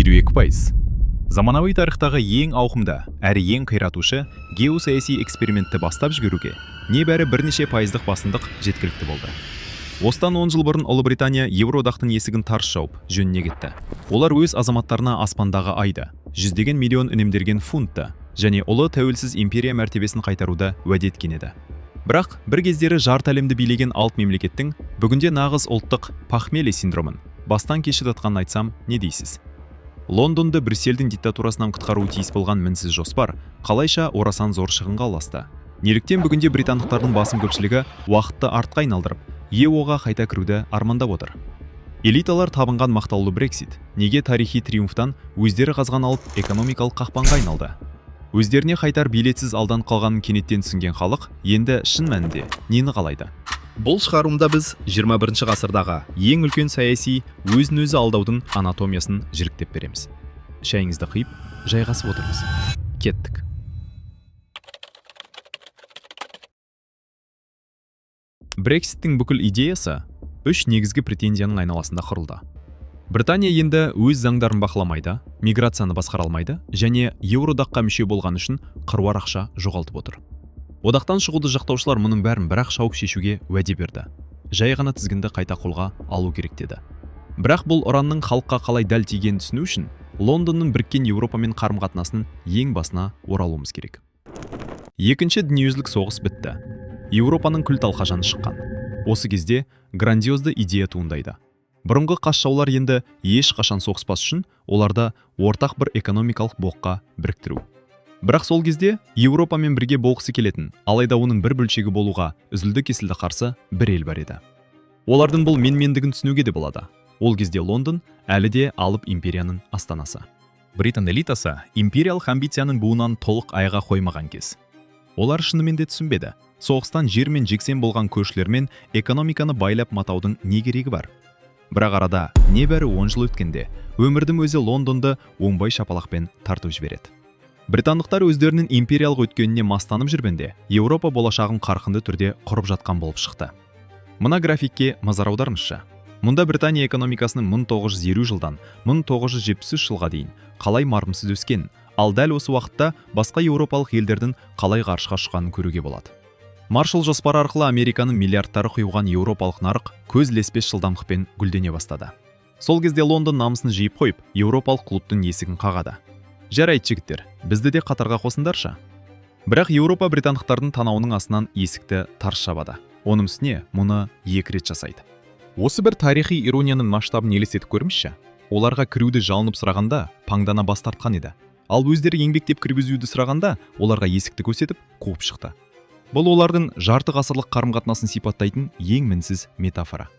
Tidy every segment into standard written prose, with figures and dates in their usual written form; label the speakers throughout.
Speaker 1: 52%. Заманауи тарихтағы ең ауқымды әрі ең қиратушы геосаяси экспериментті бастап жіберуге небәрі бірнеше пайыздық басымдық жеткілікті болды. Осыдан 10 жыл бұрын Ұлыбритания Еуроодақтың есігін тарс жауып, жөніне кетті. Олар өз азаматтарына аспандағы айды, жүздеген миллион үнемделген фунтты және ұлы тәуелсіз империя мәртебесін қайтаруды уәде еткен еді. Бірақ бір кездері жарты әлемді билеген алып мемлекеттің бүгінде нағыз ұлттық похмелье синдромын бастан кешіп жатқанын айтсам, не дейсіз? Лондонды Брюссельдің диктатурасынан құтқаруы тиіс болған мінсіз жоспар қалайша орасан зор шығынға ұласты? Неліктен бүгінде британдықтардың басым көпшілігі уақытты артқа айналдырып, ЕО-ға қайта кіруді армандап отыр? Элиталар табынған мақтаулы Брексит неге тарихи триумфтан өздері қазған алып экономикалық қақпанға айналды? Өздеріне қайтар билетсіз алданып қалғанын кенеттен түсінген халық енді шын мәнінде нені қалайды?
Speaker 2: Бұл шығарылымда біз 21 ғасырдағы ең үлкен саяси өзін-өзі алдаудың анатомиясын жіліктеп береміз. Шайыңызды құйып, жайғасып отырыңыз. Кеттік.
Speaker 1: Брекситтің бүкіл идеясы үш негізгі претензияның айналасында құрылды. Британия енді өз заңдарын бақыламайды, миграцияны басқара алмайды және Еуроодаққа мүше болған үшін қыруар ақша жоғалтып отыр. Одақтан шығуды жақтаушылар мұның бәрін бір-ақ шауып шешуге уәде берді. Жай ғана тізгінді қайта қолға алу керек деді. Бірақ бұл ұранның халыққа қалай дәл тигенін түсіну үшін Лондонның біріккен Еуропамен қарым-қатынасының ең басына оралуымыз керек. Екінші дүниежүзілік соғыс бітті. Еуропаның күл-талқажаны шыққан. Осы кезде грандиозды идея туындайды. Бұрынғы қас жаулар енді ешқашан соғыспас үшін оларды ортақ бір экономикалық блокқа біріктіру. Бірақ сол кезде Еуропамен бірге болғысы келетін, алайда оның бір бөлшегі болуға үзілді-кесілді қарсы бір ел бар еді. Олардың бұл менмендігін түсінуге де болады. Ол кезде Лондон әлі де алып империяның астанасы.
Speaker 2: Британ элитасы империялық амбицияның буынан толық айға қоймаған кез. Олар шынымен де түсінбеді. Соғыстан жер мен жексен болған көршілермен экономиканы байлап матаудың не керегі бар? Бірақ арада небәрі 10 жыл өткенде өмірдің өзі Лондонды оңбай шапалақпен тартып жібереді. Британдықтар өздерінің империялық өткеніне мастанып жүргенде Еуропа болашағын қарқынды түрде құрып жатқан болып шықты. Мына графикке назар аударыңызшы. Мұнда Британия экономикасының 1950 жылдан 1973 жылға дейін қалай мардымсыз өскен, ал дәл осы уақытта басқа еуропалық елдердің қалай ғарышқа ұшқанын көруге болады. Маршалл жоспары арқылы Американың миллиардтары құйған еуропалық нарық көз ілеспес жылдамдықпен гүлдене бастады. Сол кезде Лондон намысын жиып қойып, еуропалық клубтың есігін қағады. Жарайды, жігіттер, бізді де қатарға қосыңдаршы. Бірақ Еуропа британдықтардың танауының астынан есікті тарс жабады. Оның үстіне мұны екі рет жасайды.
Speaker 1: Осы бір тарихи иронияның масштабын елестетіп көріңізші. Оларға кіруді жалынып сұрағанда паңдана бас тартқан еді. Ал өздері еңбектеп кіргізуді сұрағанда оларға есікті көрсетіп қуып шықты. Бұл олардың жарты ғасырлық қарым-қатынасын сипаттайтын ең мінсіз метафора.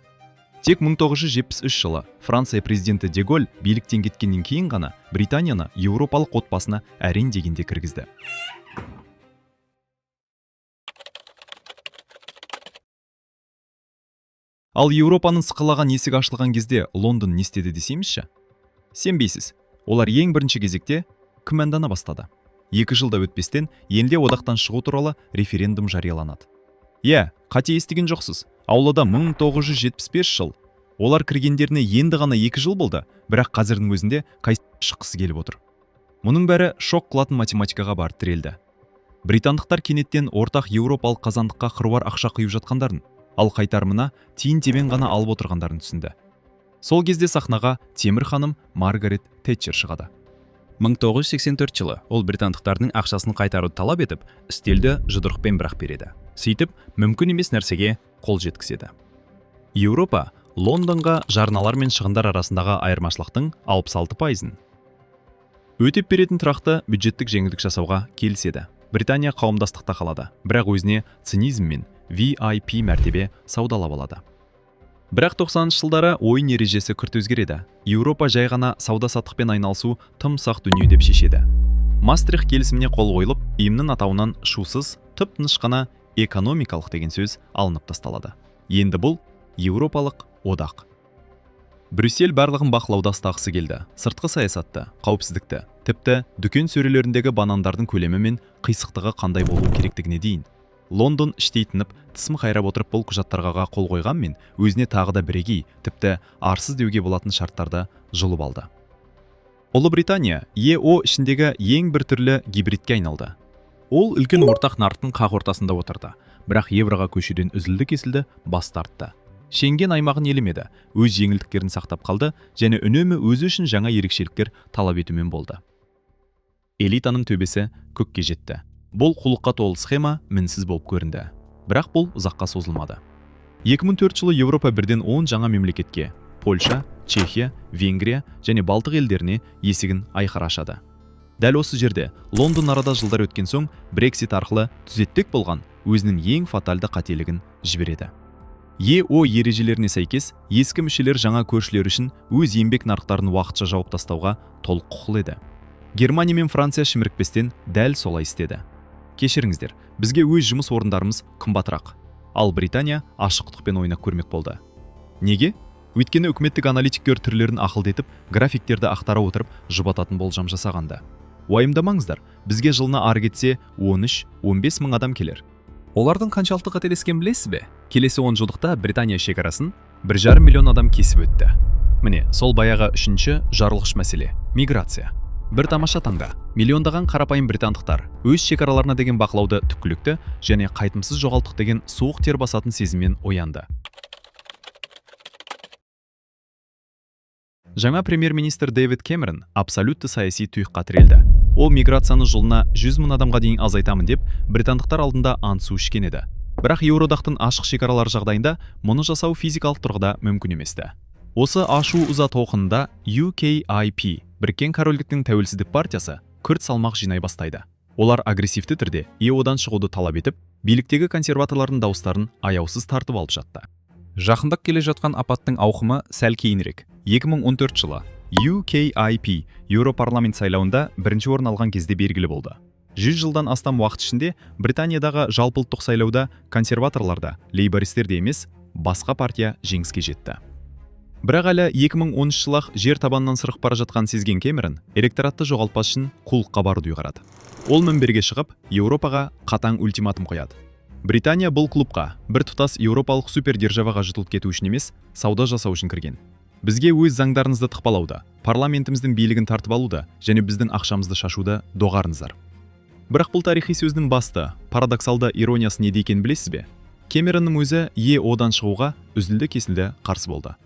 Speaker 1: Тек 1973 жылы Франция президенті де Голль биліктен кеткеннен кейін ғана Британияны еуропалық отбасына әрең дегенде кіргізді. Ал Еуропаның сықылаған есігі ашылған кезде Лондон не істеді десеңізші? Сенбейсіз. Олар ең бірінші кезекте күмәндана бастады. 2 жылда өтпестен елде одақтан шығу туралы референдум жарияланады. Иә, қате естіген жоқсыз. Аулада 1975 жыл. Олар кіргендеріне енді ғана 2 жыл болды, бірақ қазірдің өзінде қай шыққысы келіп отыр. Мұның бәрі шок қылатын математикаға барып тірелді. Британдықтар кенеттен ортақ еуропалық қазандыққа қыруар ақша құйып жатқандарын, ал қайтарымына тиын-тебен ғана алып отырғандарын түсінді. Сол кезде сахнаға темір ханым Маргарет Тэтчер шығады.
Speaker 2: 1984 жылы ол британдықтардың ақшасын қайтаруды талап етіп, үстелді жұдырықпен бірақ береді. Сөйтіп, мүмкін емес нәрсеге қол жеткізеді. Еуропа Лондонға жарналар мен шығындар арасындағы айырмашылықтың 66%-ын
Speaker 1: өтеп беретін тұрақты бюджеттік жеңілдік жасауға келіседі. Британия қауымдастықта қалады, бірақ өзіне цинизм мен VIP мәртебе саудалап алады. Бірақ 90-шы жылдары ойын ережесі күрт өзгереді. Еуропа жай ғана сауда-саттықпен айналысу тым ұсақ дүние деп шешеді. Мастрихт келісіміне қол қойылып, ұйымның атауынан шусыз, тып-тыныш қана экономикалық деген сөз алынып тасталады. Енді бұл Еуропалық одақ. Брюссель барлығын бақылауда ұстағысы келді. Сыртқы саясатты, қауіпсіздікті, тіпті дүкен сөрелеріндегі банандардың көлемі мен қисықтығы қандай болуы керектігіне дейін. Лондон іштей тынып, тісін қайрап отырып бұл құжаттарға қол қойғанмен, өзіне тағы да бірегей, тіпті арсыз деуге болатын шарттарды жұлып алды. Ұлыбритания ЕО ішіндегі ең біртүрлі гибридке айналды.
Speaker 2: Ол үлкен ортақ нарықтың қақ ортасында отырды, бірақ евроға көшуден үзілді-кесілді бас тартты. Шенген аймағын елемеді, өз жеңілдіктерін сақтап қалды және үнемі өзі үшін жаңа ерекшеліктер талап етумен болды.
Speaker 1: Элитаның төбесі көкке жетті. Бұл қулыққа толы схема мінсіз болып көрінді. Бірақ бұл ұзаққа созылмады. 2004 жылы Еуропа бірден 10 жаңа мемлекетке – Польша, Чехия, Венгрия және Балтық елдеріне есігін айқара ашады. Дәл осы жерде Лондон арада жылдар өткен соң Брексит арқылы түзетпек болған өзінің ең фаталды қателігін жібереді. ЕО ережелеріне сәйкес, ескі мүшелер жаңа көршілер үшін өз еңбек нарықтарын уақытша жауып тастауға толық құқылы еді. Германия мен Франция шімірікпестен дәл солай істеді. Кешіріңіздер, бізге өз жұмыс орындарымыз қымбатырақ. Ал Британия ашықтықпен ойнап көрмек болды. Неге? Өйткені үкіметтік аналитиктер түрлерін ақылды етіп, графиктерді ақтара отырып, жұбататын болжам жасағанды. Уайымдамаңыздар, бізге жылына ары кетсе 13-15 мың адам келер.
Speaker 2: Олардың қаншалықты қателескенін білесіз бе? Келесі 10 жылдықта Британия шекарасын 1,5 миллион адам кесіп өтті.
Speaker 1: Міне, сол баяғы үшінші жарылғыш мәселе – миграция. Бір тамаша таңда миллиондаған қарапайым британдықтар өз шекараларына деген бақылауды түпкілікті және қайтымсыз жоғалттық деген суық тер басатын сезіммен оянды. Жаңа премьер-министр Дэвид Кэмерон абсолютті саяси тұйыққа тірелді. Ол миграцияны жылына 100 мың адамға дейін азайтамын деп британдықтар алдында ант су ішкен еді. Бірақ Еуроодақтың ашық шекаралар жағдайында мұны жасау физикалық тұрғыда мүмкін емес-ті. Осы ашу ыза толқынында UKIP, Біріккен Корольдіктің тәуелсіздік партиясы, күрт салмақ жинай бастайды. Олар агрессивті түрде ЕО-дан шығуды талап етіп, биліктегі консерваторлардың дауыстарын аяусыз тартып алып жатты.
Speaker 2: Жақындап келе жатқан апаттың ауқымы сәл кейінірек. 2014 жылы
Speaker 1: UKIP Еуропарламент сайлауында бірінші орын алған кезде белгілі болды. 100 жылдан астам уақыт ішінде Британиядағы жалпыұлттық сайлауда консерваторлар да, лейбористер де емес, басқа партия жеңіске жетті. Бірақ әлі 2013 жылы-ақ жер табанынан сырғып бара жатқан сезген Кэмерон электоратты жоғалтпас үшін қулыққа баруды ұйғарады. Ол мінберге шығып, Еуропаға қатаң ультиматум қояды. Британия бұл клубқа бір тұтас еуропалық супердержаваға жұтылып кету үшін емес, сауда жасау үшін кірген. Бізге өз заңдарыңызды тықпалауды, парламентіміздің билігін тартып алуды және біздің ақшамызды шашуды доғарыңыздар. Бірақ бұл тарихи сөздің басты, парадоксалды ирониясы неде екенін білесіз бе? Кэмеронның өзі ЕО-дан шығуға үзілді-кесілді қарсы болды.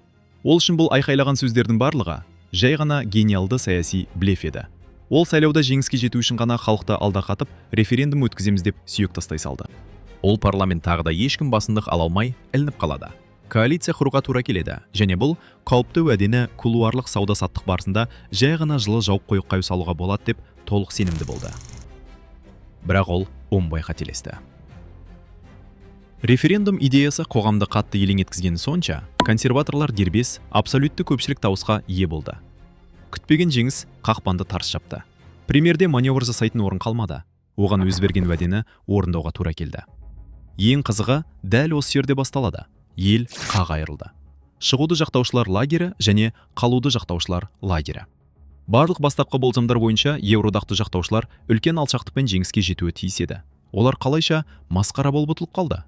Speaker 1: Ол үшін бұл айқайлаған сөздердің барлығы жай ғана гениалды саяси блеф еді. Ол сайлауда жеңіске жету үшін ғана халықты алдарқатып, референдум өткіземіз деп сүйек тастай салды.
Speaker 2: Ол парламент тағы да ешкім басымдық ала алмай ілініп қалады. Коалиция құруға тура келеді және бұл қауіпті уәдені кулуарлық сауда-саттық барысында
Speaker 1: жай ғана жылы жауып қойып қою салуға болады деп толық сенімді болды. Бірақ ол оңбай қателесті. Референдум идеясы қоғамды қатты елең еткізгені сонша, консерваторлар дербес, абсолютті көпшілік дауысқа ие болды. Күтпеген жеңіс қақпанды тарс жапты. Премьерде маневр жасайтын орын қалмады. Оған өз берген уәдені орындауға тура келді. Ең қызығы дәл осы жерде басталады. Ел қақ айырылды. Шығуды жақтаушылар лагері және қалуды жақтаушылар лагері. Барлық бастапқы болжамдар бойынша Еуродақты жақтаушылар үлкен алшақтықпен жеңіске жетуі тиіс еді. Олар қалайша масқара болып ұтылып қалды?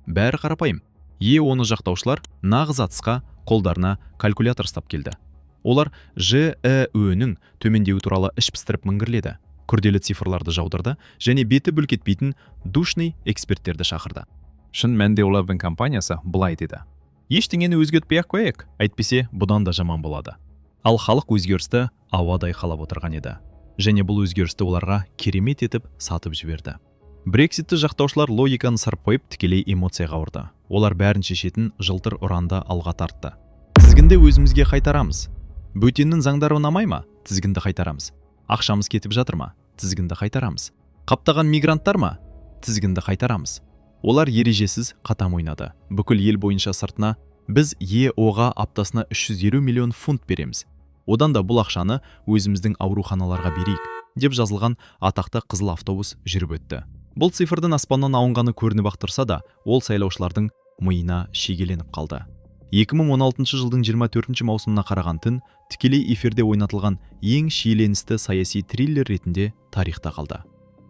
Speaker 1: Бәрі қарапайым. ЕО-ны жақтаушылар нағыз атысқа қолдарына калькулятор ұстап келді. Олар ЖІӨ-нің төмендеуі туралы іш пыстырып міңгірледі, күрделі цифрларды жаудырды және беті бүлк етпейтін душный эксперттерді шақырды.
Speaker 2: Шын мәнінде олардың компаниясы былай деді. Ештеңені өзгертпей-ақ қояйық,
Speaker 1: әйтпесе бұдан да жаман болады. Ал халық өзгерісті ауадай қалап отырған еді. Және бұл өзгерісті оларға керемет етіп сатып жіберді. Брекситті жақтаушылар логиканы сырып қойып, тікелей эмоцияға ұрды. Олар бәрін шешетін жылтыр ұранды алға тартты. Тізгінді өзімізге қайтарамыз. Бөтеннің заңдары ұнамай ма? Тізгінді қайтарамыз. Ақшамыз кетіп жатыр ма? Тізгінді қайтарамыз. Қаптаған мигранттар ма? Тізгінді қайтарамыз. Олар ережесіз қатам ойнады. Бүкіл ел бойынша сыртына біз ЕО-ға аптасына 350 миллион фунт береміз. Одан да бұл ақшаны өзіміздің ауруханаларға берейік, деп жазылған атақты қызыл автобус жүріп өтті. Бұл цифрдың аспаннан алынғаны көрініп-ақ тұрса да, ол сайлаушылардың миына шегеленіп қалды. 2016 жылдың 24 маусымына қараған түн тікелей эфирде ойнатылған ең шиеленісті саяси триллер ретінде тарихта қалды.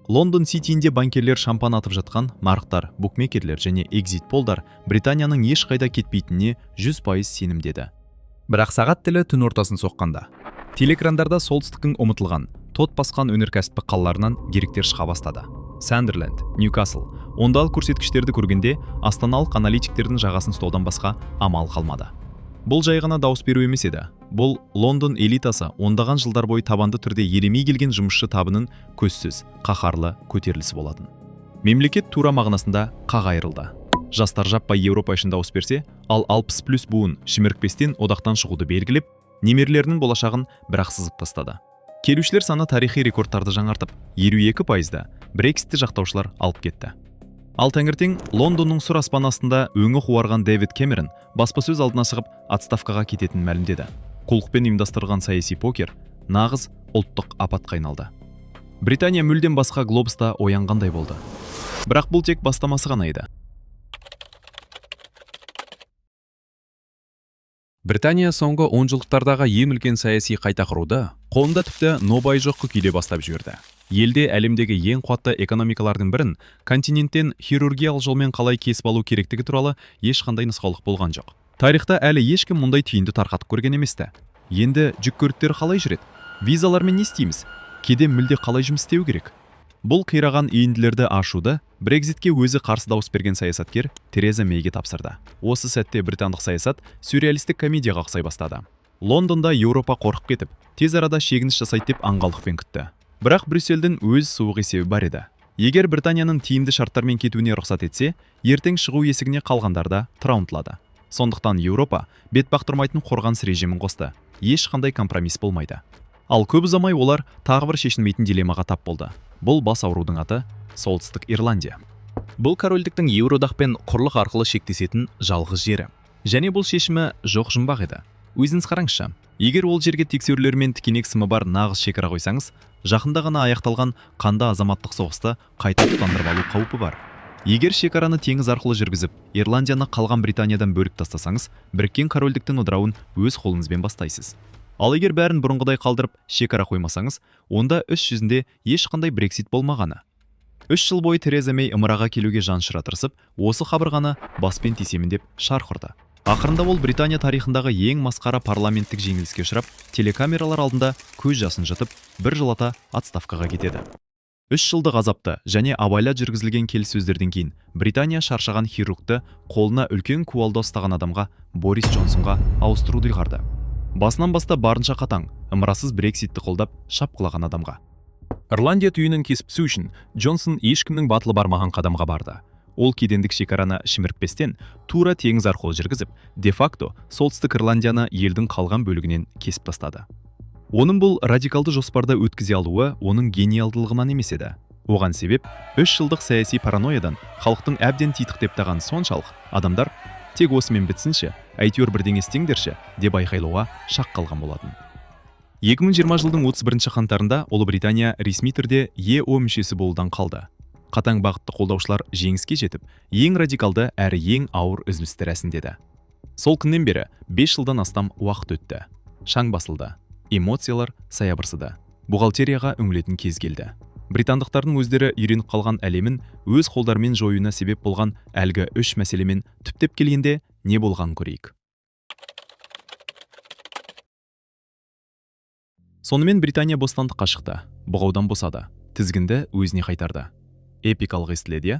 Speaker 1: Лондон Ситиінде банкирлер шампан атып жатқан нарықтар, букмекерлер және экзит полдар Британияның ешқайда кетпейтініне 100% сенімдеді.
Speaker 2: Бірақ сағат тілі түн ортасын соққанда.
Speaker 1: Телекрандарда солтүстіктің ұмытылған, тот басқан өнеркәсіптік қалаларынан деректер шыға бастады. Сандерленд, Ньюкасл. Ондағы көрсеткіштерді көргенде астаналық аналитиктердің жағасын ұстаудан басқа амал қалмады. Бұл жай ғана дауыс беру емес еді. Бұл Лондон элитасы ондаған жылдар бойы табанды түрде елемей келген жұмысшы табының көзсіз, қаһарлы көтерілісі болатын. Мемлекет тура мағынасында қақ айырылды. Жастар жаппай Еуропа үшін дауыс берсе, ал 60 плюс буын шімірікпестен одақтан шығуды белгілеп, немерелерінің болашағын бірақ сызып тастады. Келушілер саны тарихи рекордтарды жаңартып, 52%-ды Брекситті жақтаушылар алып кетті. Ал таңертең Лондонның сұр аспан астында өңі қуарған Дэвид Кэмерон баспасөз алдына шығып, отставкаға кететінін мәлімдеді. Қулықпен ұйымдастырылған саяси покер нағыз ұлттық апатқа айналды. Британия мүлдем басқа глобуста оянғандай болды. Бірақ бұл тек бастамасы ғана еді.
Speaker 3: Британия соңғы 10 жылдықтардағы ең үлкен саяси қайта құруды қолында тіпті нобай жоқ күйде бастап жіберді. Елде әлемдегі ең қуатты экономикалардың бірін континенттен хирургиялық жолмен қалай кесіп алу керектігі туралы ешқандай нұсқаулық болған жоқ. Тарихта әлі ешкім мұндай түйінді тарқатып көрген емес-ті. Енді жүк көліктері қалай жүреді? Визалармен не істейміз? Кеден мүлде қалай жұмыс істеу керек? Бұл қираған үйінділерді ашуды Брекзитке өзі қарсы дауыс берген саясаткер Тереза Мейге тапсырды. Осы сәтте британдық саясат сюрреалистік комедияға ұқсай бастады. Лондонда Еуропа қорқып кетіп, тез арада шегініс жасайды деп аңғалдықпен күтті. Бірақ Брюссельдің өз суық есебі бар еді. Егер Британияның тиімді шарттармен кетуіне рұқсат етсе, ертең шығу есігіне қалғандар да тұра ұмтылады. Сондықтан Еуропа бет бақтырмайтын қорғаныс режимін қосты. Ешқандай компромисс болмайды. Ал көп ұзамай олар тағы бір шешілмейтін дилеммаға тап болды. Бұл бас аурудың аты Солтүстік Ирландия.
Speaker 2: Бұл корольдіктің Еуроодақпен құрлық арқылы шектесетін жалғыз жері. Және бұл шешімі жоқ жұмбақ еді. Өзіңіз қараңызшы.
Speaker 1: Егер ол жерге тексерулер мен тікенек сымы бар нағыз шекара қойсаңыз, жақында ғана аяқталған қанды азаматтық соғысты қайта тұтандырып алу қаупі бар. Егер шекараны теңіз арқылы жүргізіп, Ирландияны қалған Британиядан бөліп тастасаңыз, Біріккен Корольдіктің ыдырауын өз қолыңызбен бастайсыз. Ал егер бәрін бұрынғыдай қалдырып, шекара қоймасаңыз, онда іс жүзінде ешқандай Брексит болмағаны. 3 жыл бойы Тереза Мей ымыраға келуге жанұшыра тырысып, осы қабырғаны баспен тесемін деп шарқ ұрды. Ақырында ол Британия тарихындағы ең масқара парламенттік жеңіліске ұшырап, телекамералар алдында көз жасын жұтып, бір жолата отставкаға кетеді. 3 жылдық азапты және абайлап жүргізілген келіссөздерден кейін Британия шаршаған хирургты қолына үлкен кувалда ұстаған адамға, Борис Джонсонға ауыстыруды ұйғарды. Басынан бастап барынша қатаң, ымырасыз Брекситті қолдап, шапқылаған адамға.
Speaker 3: Ирландия түйінін кесіп түсу үшін Джонсон ешкімнің батылы бармаған қадамға барды.
Speaker 1: Ол кедендік шекараны шімірікпестен тура теңіз арқылы жүргізіп, де-факто Солтүстік Ирландияны елдің қалған бөлігінен кесіп тастады. Оның бұл радикалды жоспарды өткізе алуы оның гениалдылығынан емес еді. Оған себеп 3 жылдық саяси паранойядан халықтың әбден титықтаған соншалық, адамдар «тек осымен бітсінші, әйтеуір бірдеңе істеңдерші» деп айқайлауға шақ қалған болатын. 2020 жылдың 31 қаңтарында Ұлыбритания ресми түрде ЕО мүшесі болудан қалды. Қатаң бағытты қолдаушылар жеңіске жетіп, ең радикалды әрі ең ауыр үзілісті рәсімдеді. Сол күннен бері 5 жылдан астам уақыт өтті. Шаң басылды, эмоциялар саябырсыды. Бухгалтерияға үңілетін кез келді. Британдықтардың өздері үйреніп қалған әлемін өз қолдарымен жоюына себеп болған әлгі үш мәселемен түптеп келгенде не болғанын көрейік. Сонымен, Британия бостандыққа шықты, бұғаудан босады, тізгінді өзіне қайтарды. Эпикалық естіледі, иә?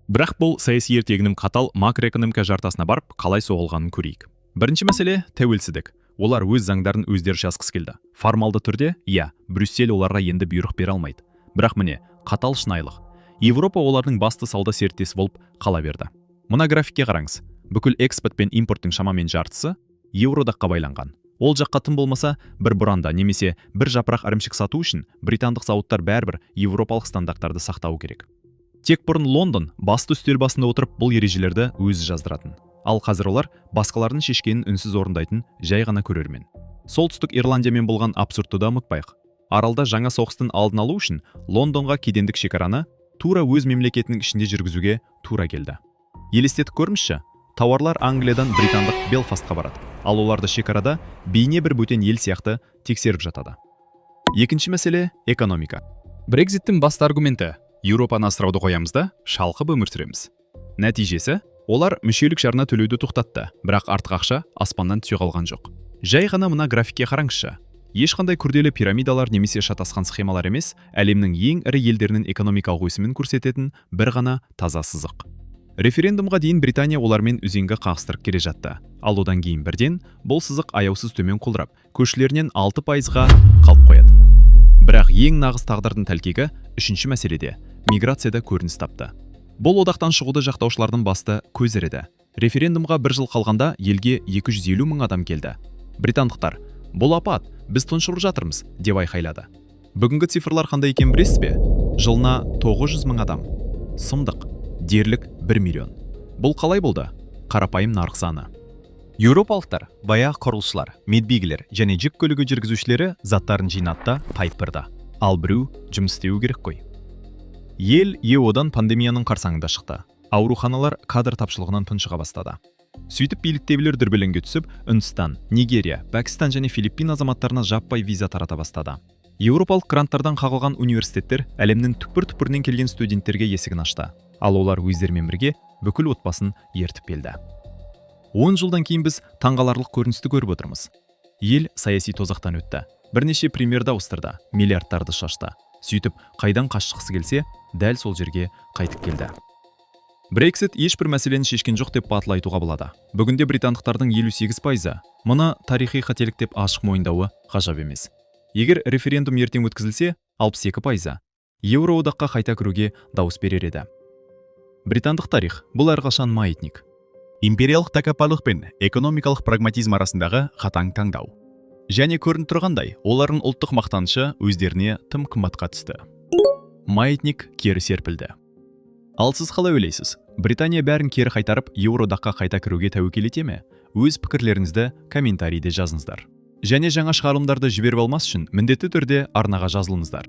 Speaker 3: Бірақ бұл саяси ертегінің қатал макроэкономика жартасына барып қалай соғылғанын көрейік. Бірінші мәселе – тәуелсіздік. Олар өз заңдарын өздері жазғысы келді. Формалды түрде, иә, Брюссель оларға енді бұйрық бере алмайды. Бірақ міне, қатал шынайылық: Европа олардың басты сауда серіктесі болып қала берді. Мына графикке қараңыз. Бүкіл экспорт пен импорттың шамамен жартысы Еуроодаққа байланған. Ол жаққа тым болмаса бір бұранда немесе бір жапырақ ірімшік сату үшін британдық зауыттар бәрібір еуропалық стандарттарды сақтауы керек. Тек бұрын Лондон басты үстел басында отырып, бұл ережелерді өзі жаздыратын. Ал қазір олар басқалардың шешкенін үнсіз орындайтын жай ғана көрермен. Солтүстік Ирландиямен болған абсурдты да ұмытпайық. Аралда жаңа соғыстың алдын алу үшін Лондонға кедендік шекараны тура өз мемлекетінің ішінде жүргізуге тура келді. Елестетіп көріңізші: тауарлар Англиядан британдық Белфастқа барады, ал оларды шекарада бейне бір бөтен ел сияқты тексеріп жатады. Екінші мәселе – экономика. Брекзиттің басты аргументі: Еуропаны асырауды қоямыз да, шалқып өмір сүреміз. Нәтижесі: олар мүшелік жарна төлеуді тоқтатты, бірақ артық ақша аспаннан түсе қалған жоқ. Жай ғана мына графикке қараңызшы.
Speaker 1: Ешқандай күрделі пирамидалар немесе шатасқан схемалар емес, әлемнің ең ірі елдерінің экономикалық өсімін көрсететін бір ғана таза сызық. Референдумға дейін Британия олармен үзеңгі қағыстырып келе жатты. Ал одан кейін бірден бұл сызық аяусыз төмен құлдырап, көршілерінен 6%-ға қалып қояды. Бірақ ең нағыз тағдырдың тәлкегі үшінші мәселеде, миграцияда көрініс тапты. Бұл одақтан шығуды жақтаушылардың басты көзірі еді. Референдумға бір жыл қалғанда елге 250 мың адам келді. Британдықтар: «Бұл апат, біз тұншығып жатырмыз», – деп айқайлады. Бүгінгі цифрлар қандай екенін білесіз бе? Жылына 900 мың адам. Сұмдық, дерлік 1 миллион. Бұл қалай болды? Қарапайым нарық заңы. Еуропалықтар, баяғы құрылысшылар, медбикелер және жүк көлігі жүргізушілері заттарын жинады да тайып барды. Ал біреу жұмыс істеуі керек қой. Ел ЕО-дан пандемияның қарсаңында шықты. Ауруханалар кадр тапшылығынан тұншыға бастады. Сөйтіп биліктегілер дүрбелеңге түсіп, Үндістан, Нигерия, Пәкістан және Филиппин азаматтарына жаппай виза тарата бастады. Еуропалық гранттардан қағылған университеттер әлемнің түкпір-түкпірінен келген студенттерге есігін ашты. Ал олар өздерімен бірге бүкіл отбасын ертіп келді. 10 жылдан кейін біз таңғаларлық көріністі көріп отырмыз. Ел саяси тозақтан өтті. Бірнеше премьерді ауыстырды, миллиардтарды шашты. Сөйтіп, қайдан қашқысы келсе, дәл сол жерге қайтып келді. Брексит ешбір мәселені шешкен жоқ деп батыл айтуға болады. Бүгінде британдықтардың 58%-ы мұны тарихи қателік деп ашық мойындауы ғажап емес. Егер референдум ертең өткізілсе, 62%-ы Еуроодаққа қайта кіруге дауыс берер еді. Британдық тарих – бұл әрқашан маятник.
Speaker 2: Империялық тәкаппарлық пен экономикалық прагматизм арасындағы қатаң таңдау. Және көрініп тұрғандай, олардың ұлттық мақтанышы өздеріне тым қымбатқа түсті.
Speaker 1: Маятник кері серпілді. Ал сіз қалай ойлайсыз? Британия бәрін кері қайтарып, Еуроодаққа қайта кіруге тәуекел ете ме? Өз пікірлеріңізді комментарийде жазыңыздар. Және жаңа шығарылымдарды жіберіп алмас үшін міндетті түрде арнаға жазылыңыздар.